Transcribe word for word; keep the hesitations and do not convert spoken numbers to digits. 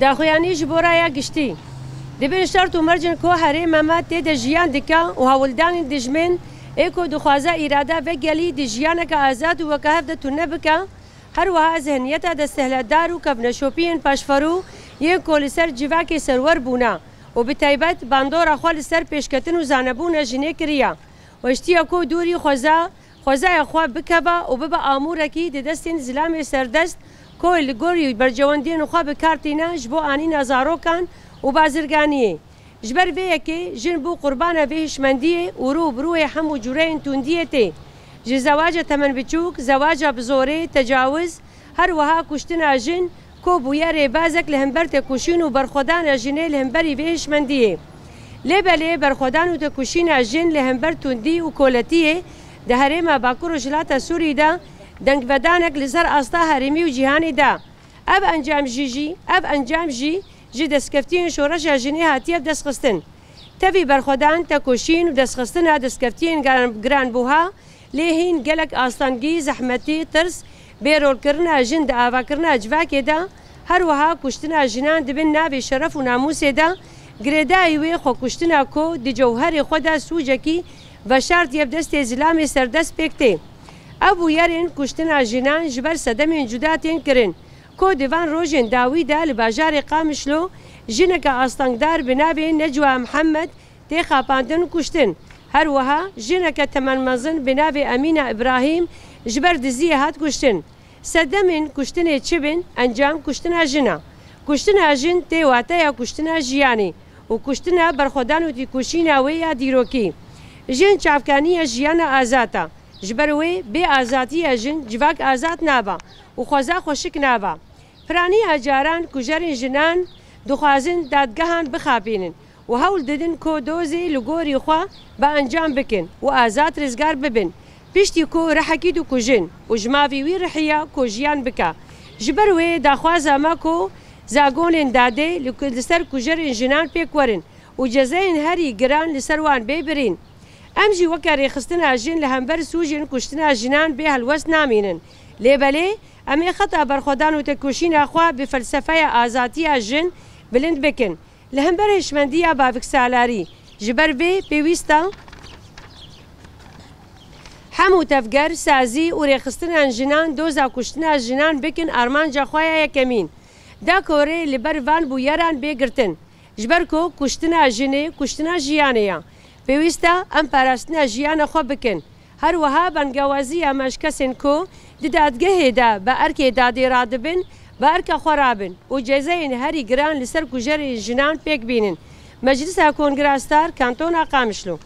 Daxuyanî ji bo raya giştî. Di bin şert û mercên ku herêma me tê de jiyan dike û hewldanên dijmin ê ku dixwaze îrada vegelî di jiyaneke azad û wekehev de tune bike, her wiha zihniyeta desthilatdar û kevneşopiyên paşverû yên ku li ser civakê serwer bûne û bi taybet bandora xwe li ser pêşketin û zanebûna jinê kiriye. Wêştiye ku dûrî xweza, xwezaya xwe bikeve û bibe amûrekî di destên zilamê serdest ku li gorî berjewendiyên xwe bi kar tîne ji bo anîna zarokan û bazirganiyê. Ji ber vê yekê jin bû qurbana vê hişmendiyê û rû bi rûyê hemû cûreyên tundiyê tê. Ji zewaca temenbiçûk, zewaca bi zorê, tecawiz, her wiha kuştina jin, ku bûye rêbazek li hember têkoşîn û berxwedana jinê li hemberî vê hişmendiyê. Lê belê berxwedan û têkoşîna jin li hember tundî û koletiyê di herêma Bakur Rojhilata Sûrî de dengvedanek li ser asta herêmî û cîhanê da. Ev encam jî jî, ev encam jî ji destkeftiyên şoreşa jinê hatiye destxistin. Tevî berxwedan, têkoşîn û destxistina destkeftiyên giran-, giranbuha, lê hîn gelek astengî, zehmetî, tirs, bêrolkirina jin di avakirina civakê de, her wiha kuştina jinan di bin navê şeref û namûsê de, girêdayî wê xwekuştina ku di cewherê xwe de sûcekî veşartiye bi destê zilamê serdest pêk tê. Ev bûyerên kuştina jinan ji ber sedemên cuda tên kirin ku di van rojên dawî de li bajarê Qamişlo jineke astengdar bi navê Necwa Mihemed tê xapandin û kuştin. Her wiha jineke temenmezin bi navê Emîna Îbrahîm ji ber diziyê hat kuştin. Sedemên kuştinê çi bin? Encam kuştina jin e. Kuştina jin tê wateya kuştina jiyanê û kuştina berxwedan û têkoşîna wê ya dîrokî. Jin çavkaniya jiyana azad e. Ji ber wê bê azadiya jin civak azad nabe û xweza xweşik nabe. Piraniya caran kujerên jinan dixwazin dadgehan bixapînin û hewl didin ku dozê li gorî xwe bi encam bikin û azad rizgar bibin. Piştî ku rihekî dikujin û ji mavî wî rihiya ku jiyan bike. Ji ber wê daxwaza me ku zagonên dadê li ku-, li ser kujerên jinan pêk werin û cezayên herî giran li ser wan bê birîn. Em jî weke rêxistina jin li hember sûcên kuştina jinan bê helwest namînin. Lê belê, em ê xeta berxwedan û têkoşîna xwe bi felsefeya azadiya jin bilind bikin. Li hember hişmendiya baviksalarî, ji ber vê pêwîst e hemû tevger, sazî û rêxistinên jinan doza kuştina jinan bikin armanca xwe ya yekemîn. Da ku rê li ber van bûyeran bê girtin. Ji ber ku kuştina jinê, kuştina jiyanê ye. Pêwîst e em parastina jiyana xwe bikin. Her wiha bangewaziya me ji kesên ku di dadgehê de bi erkê dadê radibin, bi erka xwe rabin û cezayên herî giran li ser kujerên jinan pêk bînin. Meclisa Kongra Star, Kantona Qamişlo.